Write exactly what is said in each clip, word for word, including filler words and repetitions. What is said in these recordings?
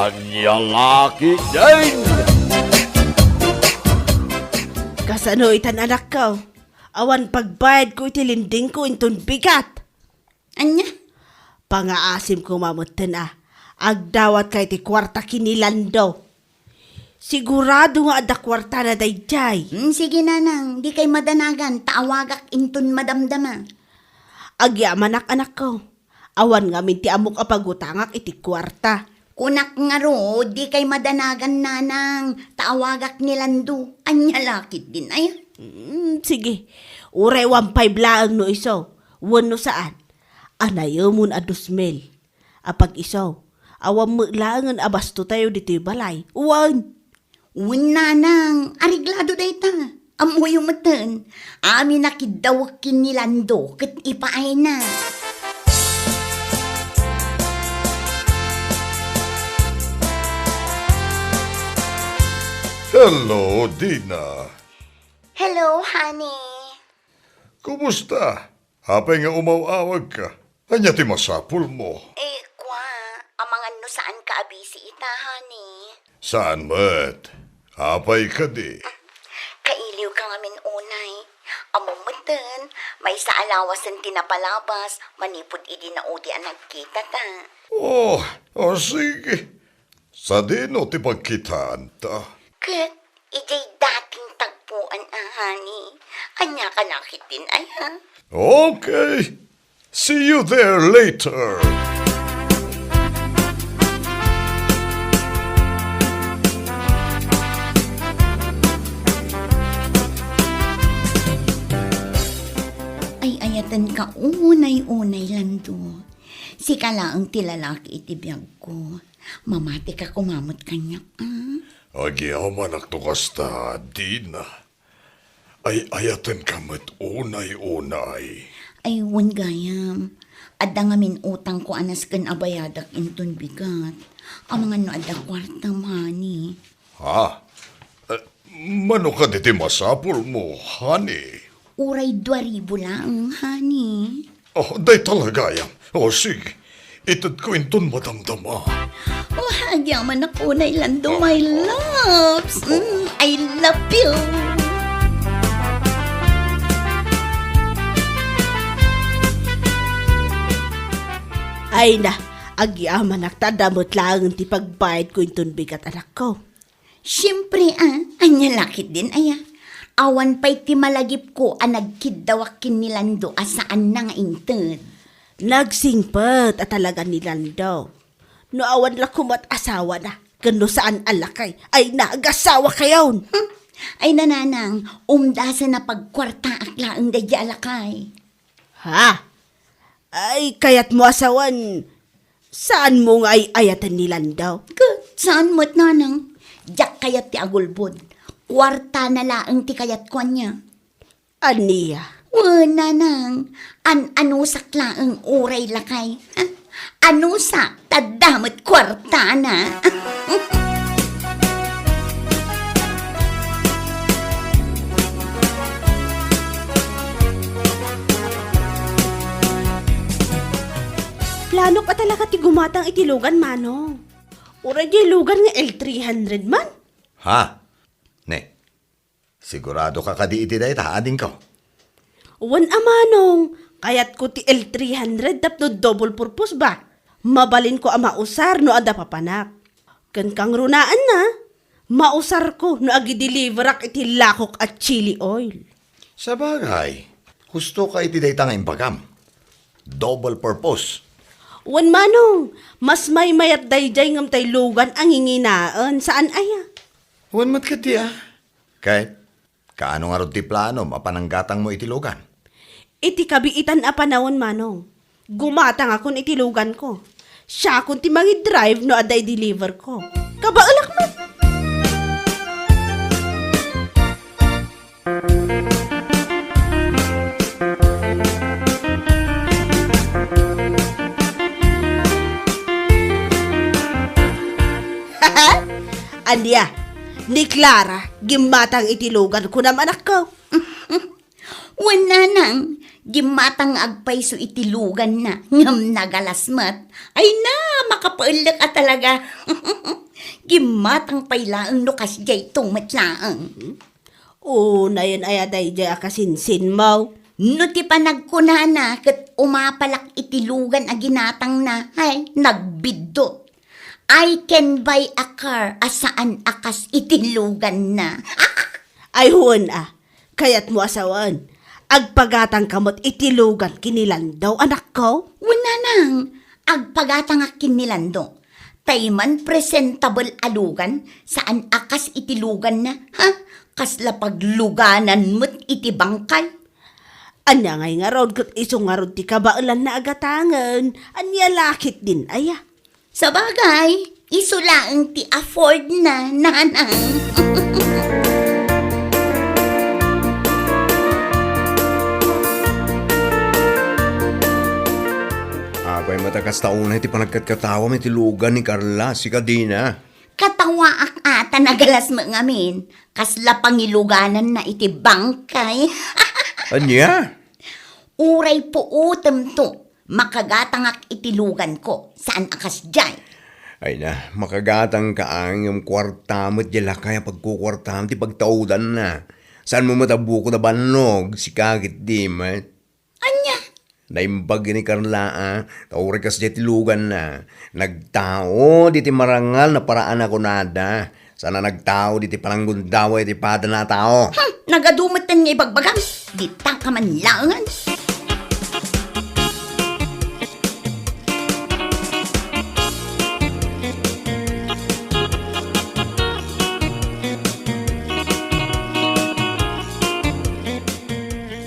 Ania la ketdin? Kasano itan, anakko? Awan pagbayadko iti lendingko inton bigat. Ania? Pangaasim koma metten a. Agdawatka iti kuarta ken ni Lando. Sigurado nga adda kuartana daydiay. Hmm, sige, nanang, dikay madanagan, ta awagak inton madamdama. Agyamanak, anakko. Awan ngamin ti ammok a pagutangak iti kuarta. Kunak ngarud, dikay madanagan, nanang, ta awagak ni Lando. Ania la ketdin aya? Hmm, sige. Uray one five laeng no isu, wenno saan. Anayemon a dos mil. Apag-isu, awan met laengen a bastotayo ditoy balay. Wen. Wen, nanang, areglado dayta. Ammoyo metten, amin a kiddawek ken ni Lando ket ipaayna. Hello, Dina. Hello, honey. Kumusta? Apay nga umaw-awagka? Ania ti masapulmo? Eh, kwa, amangan no saanka a busy ita, honey. Saan met? Apay kadi? Kailiwka ngamin unay. Ammom metten, maysa a lawasen ti napalabas manipud idi naudi a nagkitata. Oh, oh, sige. Sadino ti pagkitaanta? Ket idiay dating tagpuan a, honey. Aniaka la ketdin aya? Okay. See you there later. Ay-ayatenka unay-unay, Lando. Sika laeng ti lalaki iti biagko. Mamatika koma met kaniak, a? Agyamanak no kasta, Dina. Ay-ayatenka met unay-unay. Ay, wen gayam. Adda ngamin utangko a nasken a bayadak inton bigat. Amangan no adda kuartam, honey. Ha? Eh, mano kadi ti masapulmo, honey? Uray dua ribu laeng, honey. Oh, dayta la gayam. Oh, sige. Itedko inton madamdama. Oh, agyamanak unay, Lando, my loves. Mm, I love you. Ay na, agyamanak ta adda met laeng ti pagbayadko inton bigat, anakko. Siempre, a, ania la ketdin aya? Awan pay ti malagipko a nagkiddawak ken ni Lando a saanna nga inted. Nagsingpet a talaga ni Lando. No awan la koma met asawana, ken no saan a lakay, ay na, agasawakayon! Hmm. Ay, nanang, umdasen a pagkuartaak laeng daydiay a lakay. Ha? Ay, kayatmo a sawen, saanmo nga ay-ayaten ni Lando? Ket saan met, nanang. Diak kayat ti agulbod. Kuartana laeng ti kayatko ania. Ania? Wen, nanang. An-anusak laeng uray lakay. Ha? Anusak, ta adda met kuartana. Planok a talaga ti gumatang iti lugan, Manong. Uray diay lugan nga L three hundred man. Ha? Ne, siguradoka kadi iti dayta, adingko? Wen a, Manong, kayatko ti L three hundred tapno double purpose ba? Mabalinko a mausar no adda papanak. Ken kangrunaanna, mausarko no agideliverak iti lakok a chili oil. Sabagay, hustoka iti dayta nga imbagam. Double purpose. Wen, Manong, mas maymayat daydiay ngem tay lugan a nginginaen, saan aya? Wen met ketdi a. Ket, kaano ngarud ti planom a pananggatangmo iti lugan? Iti kabiitan a panawen, Manong, gumatangakon iti luganko. Siakon ti mangidrive no adda i-deliverko. Kabaelak met! Ania, ni Clara, gimmatang iti lugan, kunam, anakko? Wen, nanang, gimmatang nga agpayso iti luganna, ngem nagalas met. Ay na, makapa- Ullek a talaga. Gimmatang pay laeng no kasdiay ito met laeng. Unayen aya daydiay a kasinsinmo? No ti panagkunana ket umapalak iti lugan a ginatangna, ay, nagbiddut. I can buy a car a saan a kas iti luganna. Ay, wen a. Kayatmo a sawen, agpagatangka met iti lugan ken ni Lando, anakko? Wen a nang, agpagatangak ken ni Lando. Tay man presentable a lugan, saan a kas iti luganna, ha? Kasla pagluganan met iti bangkay. Ania ngay ngarud ket isu ngarud ti kabaelanna a gatangen? Ania la ketdin aya? Sabagay, isu laeng ti afford na, nanang. Apay met a kasta unay ti panagkatkatawam iti lugan ni Carla, sika Dina? Katawaak a ta nagalas met ngamin, kasla pangilugananna iti bangkay. Ania? Uray puotemto, makagatangak iti luganko, saan a kasdiay. Ay na, makagatangka ngem kuarta met diay lakay a pagkukuartam ti pagtaudanna. Saanmo met a bukod a bannog, sika ketdi met. Ania? Naimbag ni Carla, a, ta uray kasdiay ti luganna. Nagtaud iti marangal a paraan a kunada. Saan a nagtaud iti pananggundaway iti padana a tao. Hmm, nagadu metten nga ibagbagam. Ditak a manlaengan.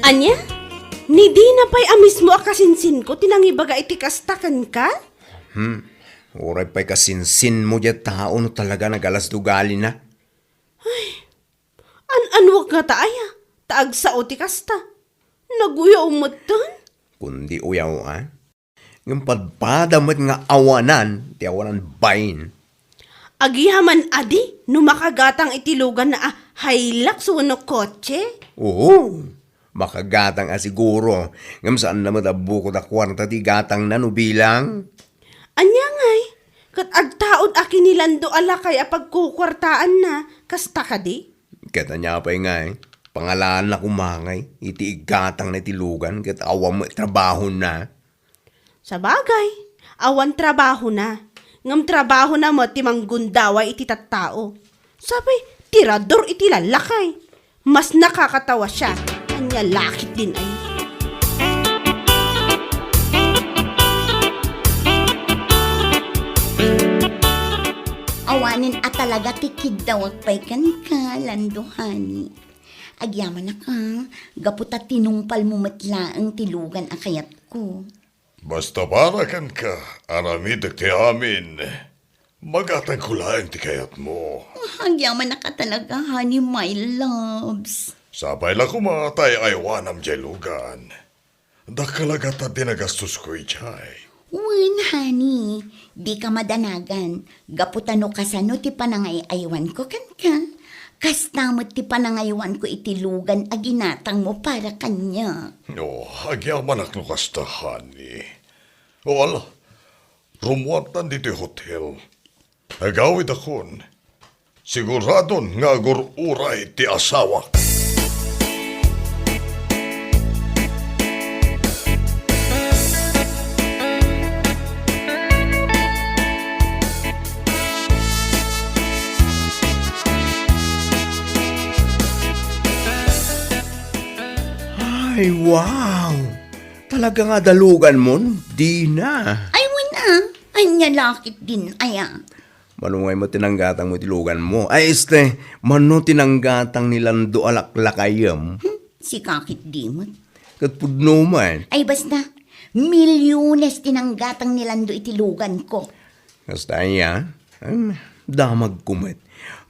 Ania? Ni Dina pay a mismo a kasinsinko ti nangibaga iti kasta kenka? Hmm. Uray pay kasinsinmo diay tao no talaga nagalas ti ugalina. Ay, an-anuak ngata aya, ta agsao ti kasta. Naguyaw metten? Kundi uyaw, a? Ngem padpada met nga awanan ti awanan bain. Agyaman a di no makagatang iti luganna a Hilux wenno kotse? Oo, makagatang a siguro, ngem saanna met a bukod a kuarta ti igatangna no bilang. Ania ngay? Ket agtaud a ken ni Lando a lakay a pagkukuartaanna, kasta kadi? Ket ania pay ngay? Pangalaanna koma ngay iti igatangna iti lugan ket awan met trabahona. Sabagay, awan trabahona, ngem trabahona met ti manggundaway iti tattao. Sapay, tirador iti lallakay. Mas nakakatawa siya. Ania la ketdin ay. Awanen a talaga ti kiddawak pay kenka, Lando, honey. Agyamanak a, gapu ta tinungpalmo met laeng ti lugan a kayatko. Basta para kenka, aramidek ti amin. Magatangko laeng ti kayatmo. Agyamanak a talaga, honey, my loves. Sapay la koma ta ay-aywanam diay lugan. Dakkel a gatad ti nagastosko idiay. Wen, honey, dika madanagan. Gapu ta no kasano ti panangay-aywanko kenka, kasta met ti panangaywanko iti lugan a ginatangmo para kaniak. No, agyamanak no kasta, honey. O, ala, rummuartan ditoy hotel. Agawidakon. Siguradon nga agur-uray ti asawak. Ay, wow! Talaga nga daluganmon, Dina. Ay, wen a. Ania la ketdin aya? Mano ngay met ti nanggatangmo iti luganmo? Ay, este, mano ti nanggatang ni Lando a laklakayem? Hmm, sika ketdi met. Ket pudno man. Ay, basta, milyones ti nanggatang ni Lando iti luganko. Kasta aya, em, damagko met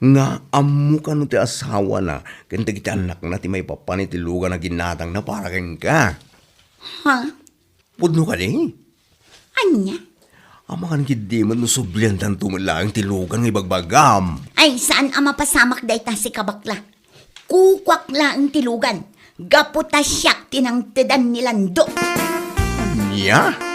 nga ammo kano ti asawana ken dagiti annakna ti maipapan iti lugan a ginatangna para kenka. Ha? Pudno kadi? Ania? Amangan ketdi met no subliantanto met laeng ti lugan nga ibagbagam. Ay, saan a mapasamak dayta, sika bakla. Kukuak laeng ti lugan. Gapu ta siak ti nangtedan ni Lando. Ania?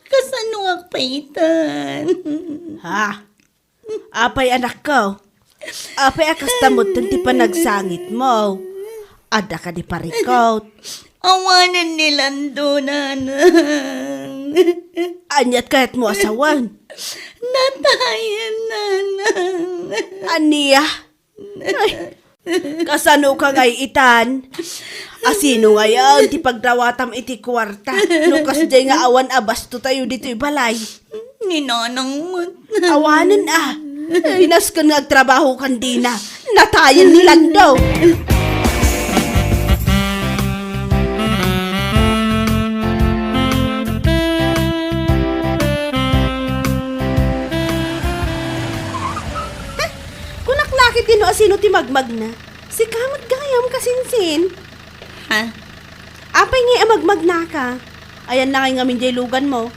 Kasanoak pay itan? Ha? Apay, anakko? Apay a kasta metten ti panagsangitmo? Adda kadi parikut? Awanen ni Lando, nanang. Aniat kayatmo a sawen? Natayen, nanang. Ania? Ay, kasano ka ngay itan? Asino ngayen ti pagdawatam iti kuarta? No kasdiay nga awan a bastotayo ditoy balay. Ni nanang met. Awanen a. Pinasken nga agtrabaho kan dina. Natayen ni Lando. Kunak la ketdi no asino ti magmagna. Sika met gayam, kasinsin. Ha? Apay ngay a magmagnaka? Ayanna ngay ngamin jay luganmo.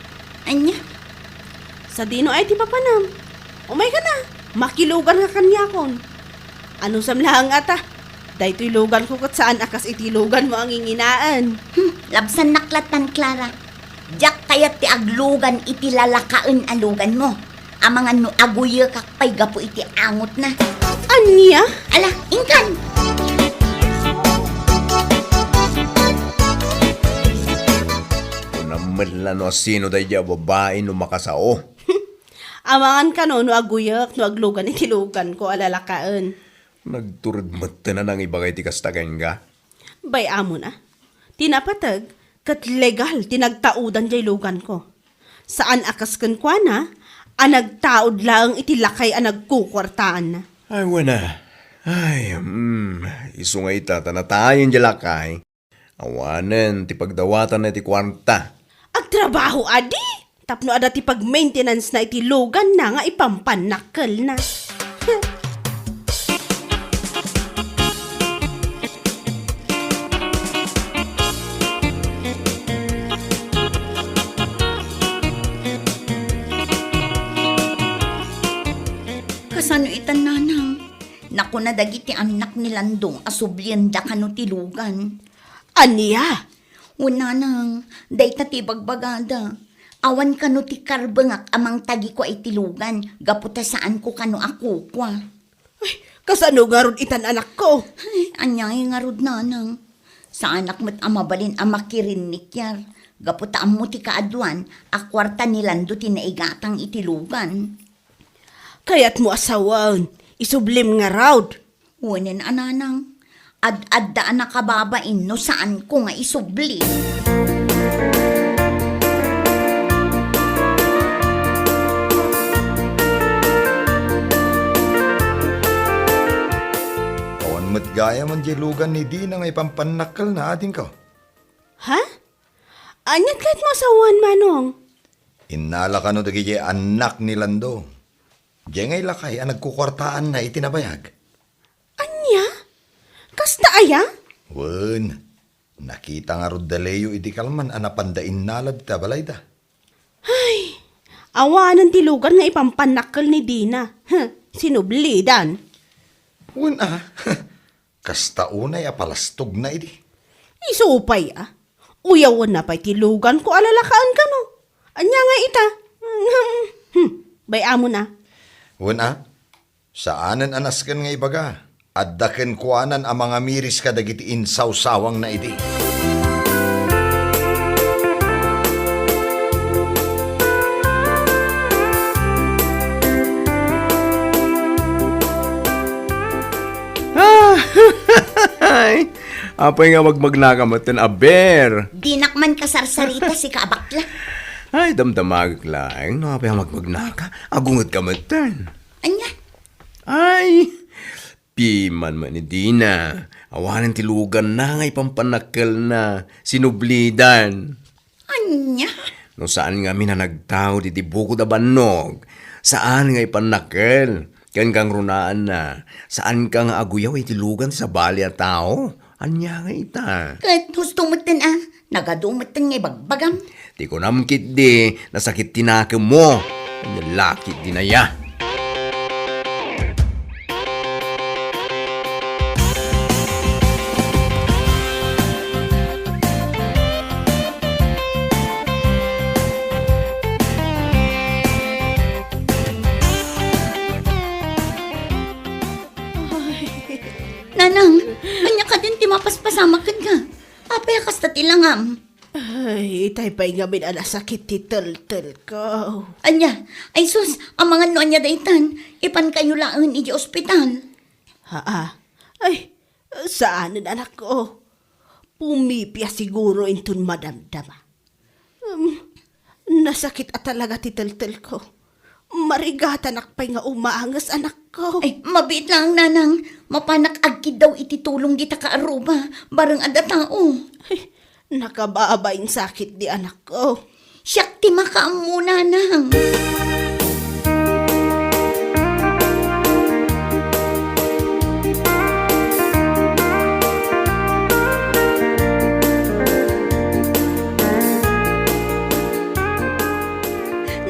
Ania? Sadino ay ti papanam? Umayka na. Makilugan ka kaniakon. Anusam laeng ata. Daytoy luganko ket saan a kas iti luganmo a nginginaen. Hmm, labsannak lattan, Clara. Diak kayat ti aglugan iti lalakaen a luganmo. Amangan no aguyekak pay gapu iti angotna. Ania? Ala, inkan! Kunam met la no asino daydi a babai no makasao. Amangan kano no aguyek no aglugan iti luganko a lalakaen. Nagtured metten a nangibaga iti kasta kenka. Bay-amon a. Ti napateg, ket legal ti nagtaudan jay luganko. Saan a kas kenkuana a nagtaud laeng iti lakay a nagkukuartaanna. Ay, wen a. Ay, mm, isu nga ita ta natayen jay lakay. Awanen ti pagdawatanna iti kuarta. Agtrabaho adi tapno adda ti pag-maintenance-na iti luganna nga ipampannakkelna. Kasano itan, nanang? Nakuna dagiti annak ni Lando a sublienda kano ti lugan. Ania? Wen, nanang, dayta ti ibagbagada. Awan kano ti karbengak a mangtagikua iti lugan, gapu ta saanko kano a kukua. Ay, kasano ngarud itan, anakko? Ay, ania ngarud, nanang? Saanak met a mabalin a makirinnikiar, gapu ta ammo ti kaaduan a kuarta ni Lando ti naigatang iti lugan. Kayatmo a sawen, isublim ngarud. Wenen a, nanang, ad-adda a nakababain no saanko nga isubli. Awan met gayam diay lugan ni Dina nga ipampannakkelna, adingko. Ha? Aniat kayatmo a sawen, Manong? Innala kano dagiti annak ni Lando. Diay ngay lakay a nagkukuartaanna iti nabayag. Ania? Kasta aya? Wen, nakita ngarud da Leo iti kalman a napanda innalad ta balayda. Ay, awanen ti lugan nga ipampannakkel ni Dina. Huh, sinublidan. Wen a, kasta unay a palastogna idi. Isu pay a, uyawenna pay ti luganko a lalakaen kano. Ania nga ita? Hmm, bay-amon a. Wen a, saanen a nasken nga ibaga, adda kenkuanan a mangamiris kadagiti insawsawangna idi. Ah, ay, apay nga magmagnaka metten, aber. Dinak man kasarsarita, sika a bakla. Ay, damdamagek laeng no apay nga magmagnaka. Agunget ka metten. Ania? Ay, piman man ni Dina. Awanen ti luganna nga ipampannakkelna. Sinublidan. Ania? No saan ngamin a nagtaud iti bukod a bannog, saan nga ipannakkel ken kangrunaanna, saanka nga aguyaw iti lugan ti sabali a tao. Ania nga ita? Ket husto metten a, nagadu metten nga ibagbagam. Ti kunam ketdi, nasakit ti nakemmo. Ania la ketdi aya? Nanang, ania kadin ti mapaspasamak kenka? Apay a kasta ti langam? Ay, itay pay ngamin a nasakit ti teltelko. Ania? Ay sus, amangan no ania daytan, ipankayo laeng idiay ospital. Haa? Ay, saanen, anakko. Pumipia siguro inton madamdama. Um, nasakit a talaga ti teltelko. Marigatanak pay nga umanges, anakko. Ay, mabiit lang, nanang. Mapanak agkiddaw iti tulong dita kaarruba, bareng adda tao. Ay, nakababain sakit di anakko. Siak ti makaammo, nanang.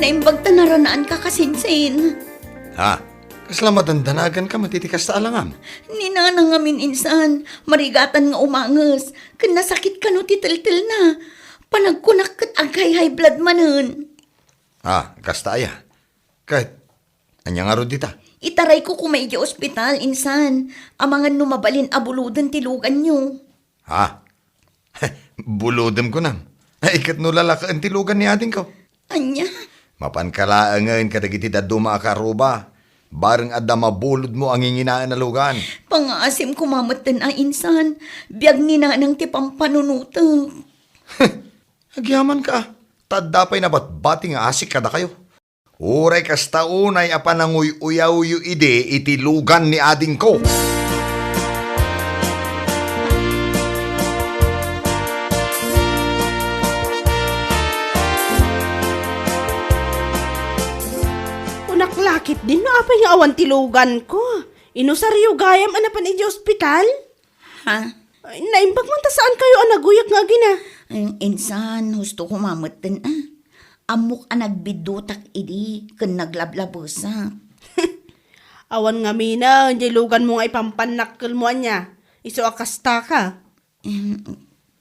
Naimbag ta naranaanka, kasinsin. Ha? Kasla madandanaganka met iti kasta a langam? Ni nanang ngamin insan, marigatan nga umanges, ken nasakit kano ti teltelna. Panagkunak ket ag-high blood manen. Ah, kasta aya? Ket, ania ngarud dita? Itarayko koma idiay ospital, insan. Amangan no mabalin a buloden ti luganyo. Ha? Bulodem kunam? Ay, ket no lalakaen ti lugan ni adingko? Ania? Mapanka laengen kadagiti dadduma a kaarruba. Bareng adda mabulodmo a nginginaen a lugan. Pangaasim koma metten a insan. Biag ni nanang ti pampanunotek. Agyamanka, ta adda pay nabatbati nga asik kadakayo. Uray kasta unay a pananguy-uyawyo idi iti lugan ni adingko. Kunak la ketdin no apay nga awan ti luganko. Inusaryo gayam a napan idiay ospital? Ha? Ay, naimbag man ta saankayo a naguyag nga agina. Mm, insan, husto koma metten a. Ammok a nagbiddutak idi ken naglablabesak. Awan ngamin a, diay luganmo nga ipampannakkelmo ania. Isu a kastaka. Em,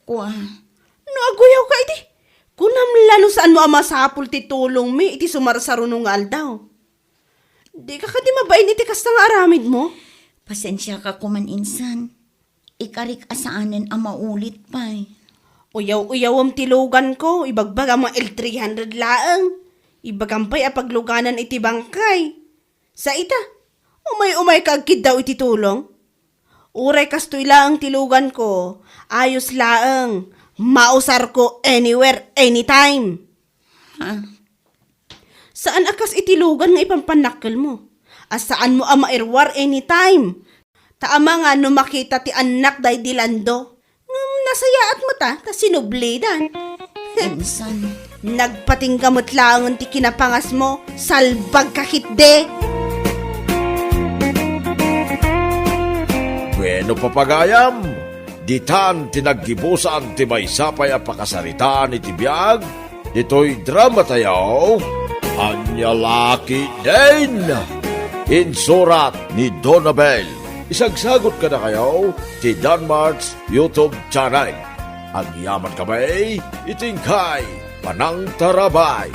kua. No aguyawka idi, kunam la no saanmo a masapul ti tulongmi iti sumarsaruno nga aldaw. Dika kadi mabain iti kasta nga aramidmo? Pasensiaka koman insan. Ikarik a saanen a maulit pay. Uyaw-uyawem ti luganko, ibagbagam nga L three hundred laeng. Ibagam pay a pagluganan iti bangkay. Sa ita, umay-umayka agkiddaw iti tulong. Uray kastoy laeng ti luganko, ayos laeng, mausarko anywhere, anytime. Ha? Saan a kas iti lugan nga ipampannakkelmo. A saanmo a mairuar anytime. Ta amangan no makita ti annak daydi Lando. Ngem nasayaat met a, ta sinublidan. Insan. Nagpatingga met laengen ti kinapangasmo, salbagka ketdi. Bueno, papagayam, ditan ti naggibusan ti maysa pay a pakasaritaan iti biag ditoy dramatayo, Ania La Ketdin. Insurat ni Donabel. Isagsagot kadakayo ti Danmart's YouTube channel. Agyaman kami iti inkay panangtarabay.